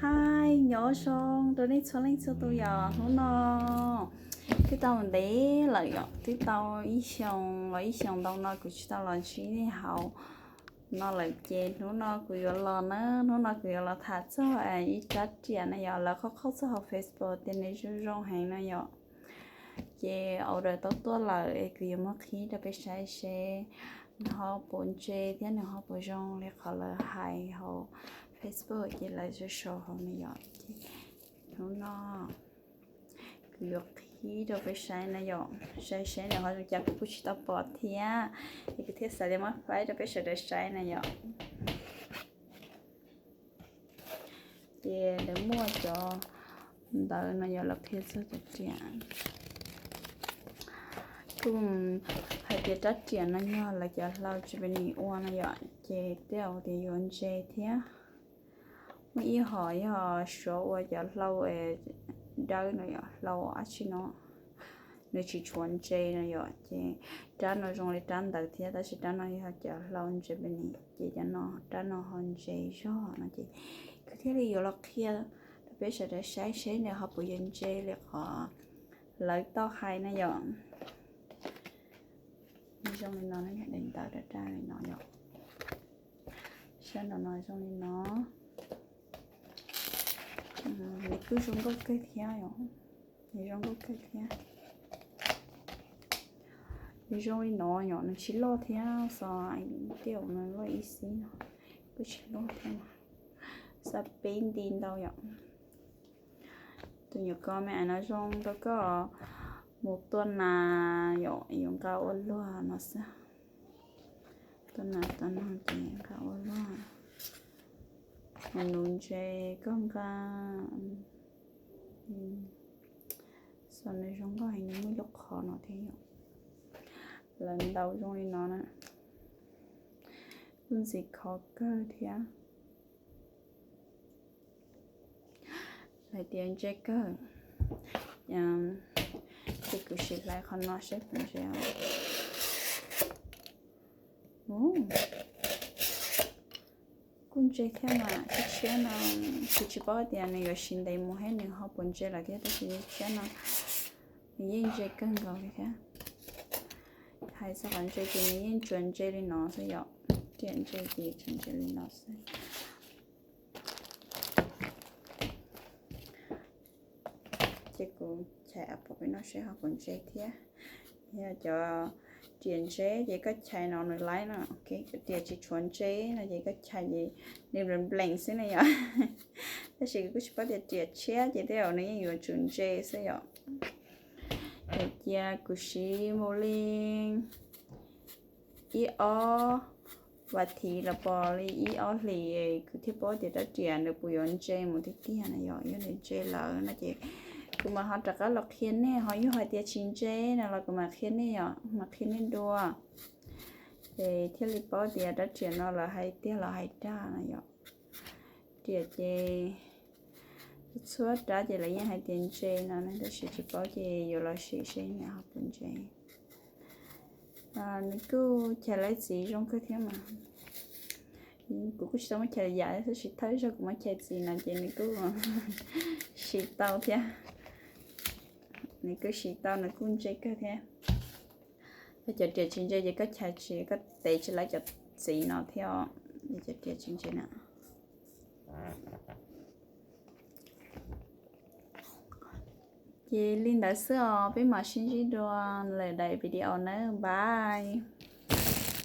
Hi, nyob zoo rau nej txhua leej txhua tus yom. Hnub no twb tau ntev lawm yom, twb tau ib xyoos los ib xyoos ntau no kuv tsis tau los ntsib nej hauv no lawm ces hnub no kuv yuav los na, hnub no kuv yuav los tham txog ib rab riam na yom, lawv qhov qhaub txog hauv Facebook tias nws zoo zoo heev no yom. Ces order tau tuaj lawm es kuv yuav muab qhib rau peb saib seb nws ho puas ntse thiab nws ho puas zoo li qhov lawv hais hauv Facebook ces lawv sau sau hauv na yom. Ces hnub no kuv yuav qhib rau peb saib na yom, saib seb nws ho zoo cas, kuv kuj tsis tau pom thiab, es kuv thiaj xav tias muab faib rau peb sawv daws saib na yom. Ces lawv muaj cov ntawv no yog lawv qhia txog cov riam. Kuj hais tias rab riam no yog lawv cov hlau Japanese ua no yom, ces tej zaum tias yuav ntse thiab. Muaj ib hom yog Suav ua cov hlau dawb no yom, hlau dab tsi no, nws tsis tshua ntse no yom, ces rab no zoo li rab ntawd thiab, tab sis rab no yog cov hlau Japanese, ces cov no rab no ho ntse zog no ces kuv thiaj li yuav los qhia rau peb sawv daws saib seb nws ho puas yuav ntse li qhov lawv tau hais na yom. Zoo li no, daim ntawv daj daj li no yom. Sab nraum no zoo li no. Nws kuj zoo nkauj kawg thiab yom. Nws zoo nkauj kawg thiab. Nws zoo li no yom, nws tsis loj thiab, xo tej zaum nws loj ib xib no, kuj tsis loj thiab. Xav peb nti ntau yom. Tus nyuam kos me ais no zoo rau koj mus tua nas yom, yuav nqa ua luag no xwb. Tua nas tua noog ces nqa ua luag. Mus nuv ntses koj nqa. Xov nws zoo nkauj heev, nws muaj ib lub qhov no thiab yom. Lawv ntaus zoo li no na. Kuj ntxim khov kawg thiab. Lawv tias ntse kawg. Ces kuv sim hlais qhov no seb puas ntse. Kuj ntse thiab mas, tshiab tshiab no, kuv tsis paub tias nws yuav siv ntev mus thiab nws ho puas ntse lawm thiab, tab sis tshiab no nws yeej ntse kawg nkaus li thiab. Hais txog qhov ntse ces nws yeej tsuas ntse li no xwb yom, riam ntse ces tsuas ntse li no xwb. Ces kuv chais pom peb no seb ho puas ntse thiab. Yog cov riam ntse ces koj chais no nws laib no, cov riam tsis tshua ntse no ces koj chais ces nws nplees nplees xwb na yom. Tab sis kuv kuj tsis paub tias riam tshiab ces tej zaum nws yeej yuav tsum ntse xwb yom. Ces cia kuv siv mus li ib ob vas thiv los pom li ib ob hlis kuv thiaj paub tias rab riam nws puas yuav ntse mus tiag tiag na yom. Yog nws ntse lawm no ces kuv mam ho rov qab los qhia nej, ho yog hais tias tsis ntse no los kuv mam qhia nej yom, mam qhia nej dua. Ces thiaj li paub tias rab riam no lawv hais tiag los hais dag no yom. Riam ces txhua rab ces lawv yeej hais tias ntse no, tab sis tsis paub ces yuav los sim seb nws ho puas ntse. Nws kuj chais laib txiv zoo kawg thiab mas. Kuv kuj tsis tau muab chais yam, tab sis thawj zaug kuv muab chais txiv no ces nws kuj siv tau thiab. Nws kuj siv tau, nws kuj ntse kawg thiab. Yog cov riam tsis ntse ces koj chais tsis, koj tev tsis laib cov txiv no thiab, cov riam tsis ntse na. Ces li ntawd xwb os, peb mam sib ntsib dua lwm daim video nawb, bye.